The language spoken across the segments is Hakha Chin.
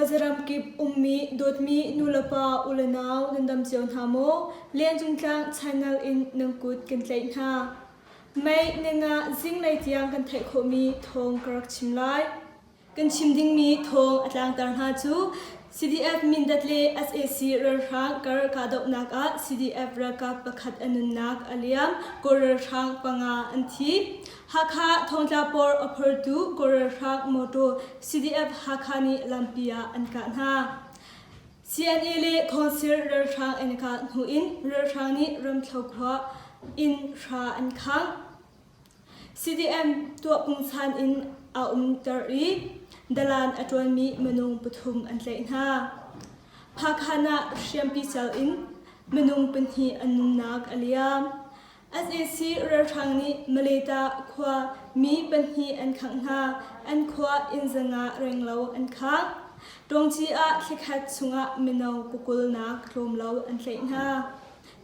Khuazaram kip ummi dawtmi nulepa ulenau nan dam cio hna maw? Liancungtlang channel in nan kut kan tlaih hna. Mei ninga zinglei tiang kan theih khawhmi thawng ka rak chim lai. Kan chim dingmi thawng a tlangtar hna cu CDF Mindat le sac ralhrang kar kahdohnak ah CDF ralkap pakhat a nunnak a liam, Kawl ralhrang panga an thi. Hakha thongtla por a phortu Kawl ralhrang mawtaw CDF Hakha nih lampi ah an kah hna. CNA le Council ralhrang an i kah hnu in ralhrang nih Ramthlo khua inn hra an khangh. CDM tuah pungsan in aa umter i dalan a ṭuanmi minung pathum an tlaih hna. Phakhan ah hriampi cal in minung pahnih an nunnak a liam. Sac ralhrang nih Maleta khua mi pahnih an khangh hna. An khua inn zanga renglo an khang. Tawngci ah thlikhat chungah mino pakulnak tlawm lo an tlaih hna.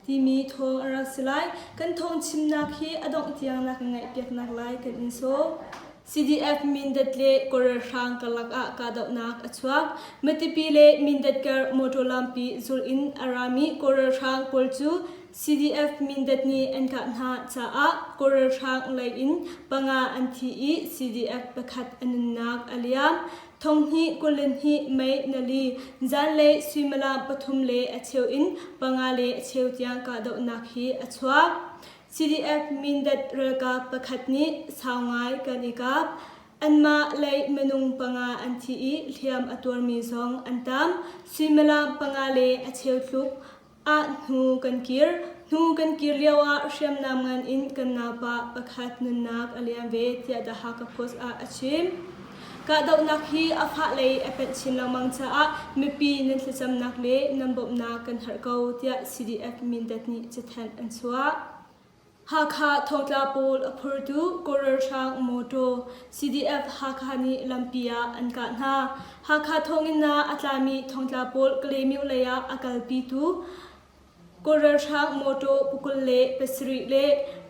Timi thawng a rak si lai. Kan thawng chimnak hi a dongh tiang na kan ngaihpiaknak lai kan in sawm. CDF Mindat le Kawlralhrang karlak ah kahdohnak a chuak. Matupi le Mindat kar motor lampi zul in a rami Kawlralhrang pawl cu CDF Mindat nih an kah hna caah Kawlralhrang lei in panga an thi i CDF pakhat a nunnak a liam. Thonghnih 22 May nali zanlei suimilam pathum le a cheu in panga le a cheu tiang kahdohnak hi a chuak. CDF Mindat ralkap pakhat nih sau ngai kan i kap. Anmah lei minung panga an thi i hliam a tuarmi zong an tam. Suimilam panga le a cheu tluk ah hnu kan kir. Hnu kan kir lioah hriamnam ngan in kan naupa pakhat nunnak a liam ve tiah The Hakha Post ah a chim. Kahdohnak hi a fah lei a panh chin lengmang caah mipi nan thlacamnak le nan bawmhnak kan herh ko tiah CDF Mindat nih cathanh an chuah. Hakha thongtla pawl a phortu Kawl ralhrang mawtaw CDF Hakha nih lampi ah an kah hna. Hakha thonginn ah a tlami thongtla pawl Kalaymyo lei ah a kalpitu Kawl ralhrang mawtaw pakul le pasarih le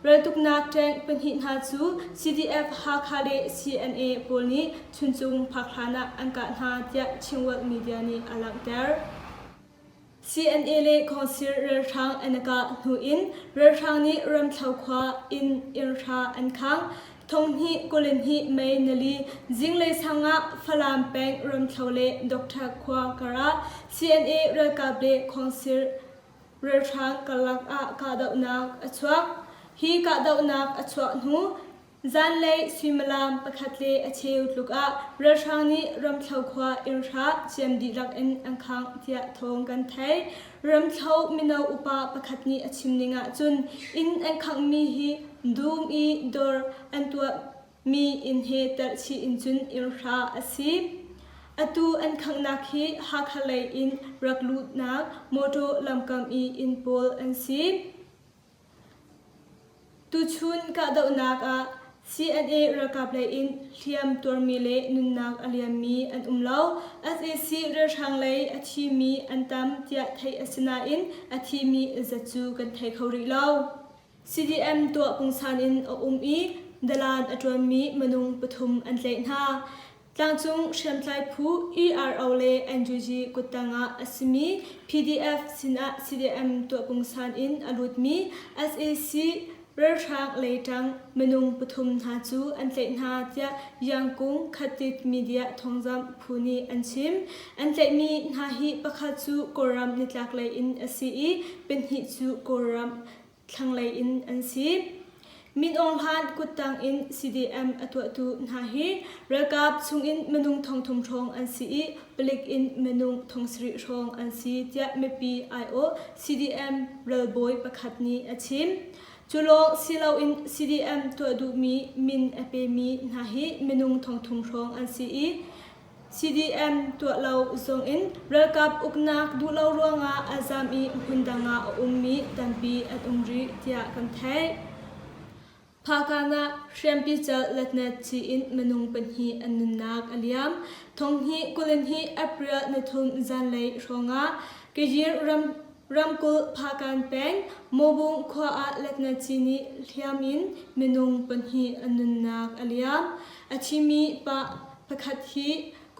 raltuknak tank pahnih hna cu CDF Hakha le CNA pawl nih Chuncung phak hlan ah an kah hna tiah Chinworld Media nih a langhter. CNA le Khawngsir ralhrang an i kah hnu in ralhrang nih Ramthlo khua inn innhra an khang. Thonghnih 22 May nali zinglei sang ah Falam peng Ramthlo le Doctor khua kar ah CNA ralkap le Khawngsir ralhrang karlak ah kahdohnak a chuak. Hi kahdohnak a chuah hnu Zanlei suimilam pakhat le a cheu tluk ah ralhrang nih Ramthlo khua innhra ciam dihlak in an khangh tiah thawng kan theih. Ramthlo mino upa pakhat nih a chim ning ahcun inn an khanghmi hi dum i dawr an tuahmi inn he telh chih in cun innhra a si. Atu an khanghnak hi Hakha lei in rak luhnak motor lamkam i inn pawl an si. Tuchun kahdohnak ah CNA ralkap lei in hliam tuarmi le nunnak a liammi an um lo. Sac ralhrang lei a thimi an tam tiah theih a si nain a thimi zat cu kan thei kho rih lo. CDM tuah pungsan in a um i dalan a ṭuanmi minung pathum an tlaih hna. Tlangcung hriamtlai phu ERO le NUG kuttang ah a simi PDF sinah CDM tuahpungsan in a lutmi sac ralhrang leiṭang minung pathum hna cu an tlaih hna tiah Yangkung Khatit Media thawngzamh phu nih an chim. An tlaihmi hna hi pakhat cu Kawlram nitlaklei in a si i pahnih cu Kawlram thlanglei in an si. Min Aung Hlaing kuttang in CDM a tuahtu hna hi ralkap chungin minung thongthum hrawng an si i palik in minung thongsarih hrawng an si tiah mipi aiawh CDM ralbawi pakhat nih a chim. Cu lawng si loin CDM tuah duhmi min a pemi hna hi minung thongthum hrawng an si i CDM tuah lo zongin ralkap uknak duh lo ruangah a zam i hmundang ah a ummi tampi an um rih tiah kan theih. Phakan ah hriampi cal letnet ci in minung pahnih an nunnak a liam. Thonghnih 22 April nithum zanlei hrawngah Kayir ram ramkulh Phakan peng Mobung khua ah letnet ci nih hliam in minung pahnih an nunnak a liam. A thimi pa pakhat hi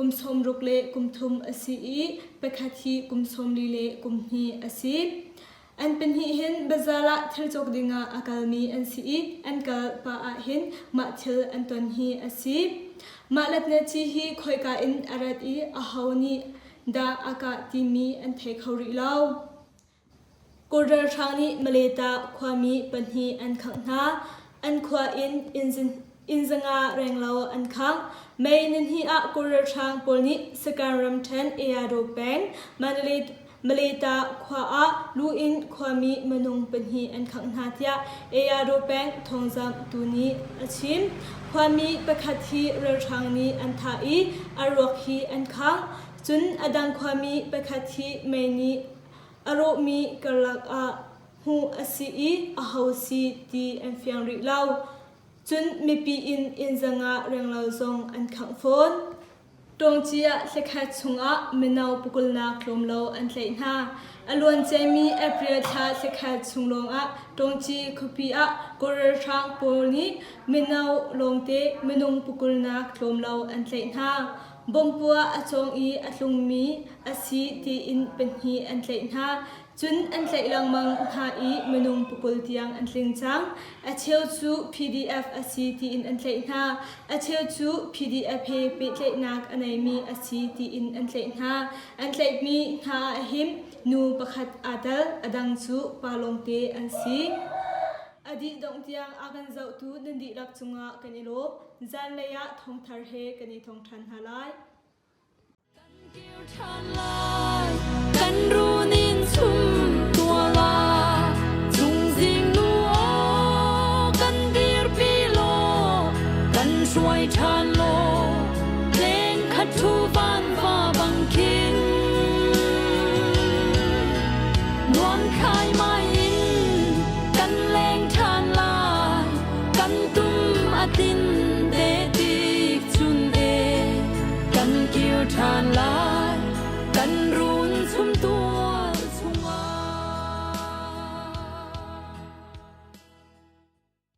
kum 60 le kum thum a si i pakhat hi kum 40 le kum hnih a si. An pahnih hin bazaar ah thil cawk dingah a kalmi an si i an kal pah ahhin mah thil an ton hi a si. Mah latnetci hi khoika in a rat i aho nih dah a kah timi an thei kho rih lo. Kawl ralhrang nih Maleta khuami pahnih an khangh hna. An khua in inn zanga renglo an khangh. May nihnih ah Kawl ralhrang pawl nih Sagaing ramṭhen Ayadaw peng Maleta khua ah lu in khuami minung pahnih an khangh hna tiah Ayadaw peng thawngzamhtu nih a chim. Khuami pakhat hi ralhrang nih an thah i a ruak hi an khangh. Cun a dang khuami pakhat hi mei nih A rawhmi karlak ah hmuh a si i aho si ti an fiang rih lo. Cun mipi inn inn zanga renglo zong an khangh fawn. Tawngci ah thlakhat chungah mino pakulnak tlawm lo an tlaih hna. A luanciami April thla thlakhat chung lawngah Tawngci khuapi ah Kawl ralhrang pawl nih mino lawngte minung pakulnak tlawm lo an tlaih hna. Bompuah a cawng i a tlungmi a si tiin pahnih an tlaih hna. Cun an tlaih lengmang hna i minung pakul tiang an tling cang. A cheu cu PDF a si tiin an tlaih hna. A cheu cu PDF he pehtlaihnak a neimi a si tiin an tlaih hna. An tlaihmi hna ah hin nu pakhat aa tel, a dang cu pa lawngte an si. A dih dongh tiang a kan zohtu nan dihlak cungah kan i lawm. Zanlei ah thawngthar he kan i thong ṭhan hna lai. Kan kir ṭhan lai, kan runin chum tua la, chungzing nu aw kan dirpi law, kan hruai ṭhan law, leng khat thu van va bang khin. Nuam khai mai in kan leng ṭhan lai, kan tum a tin te tik chun e, kan kir ṭhan lai, kan ru.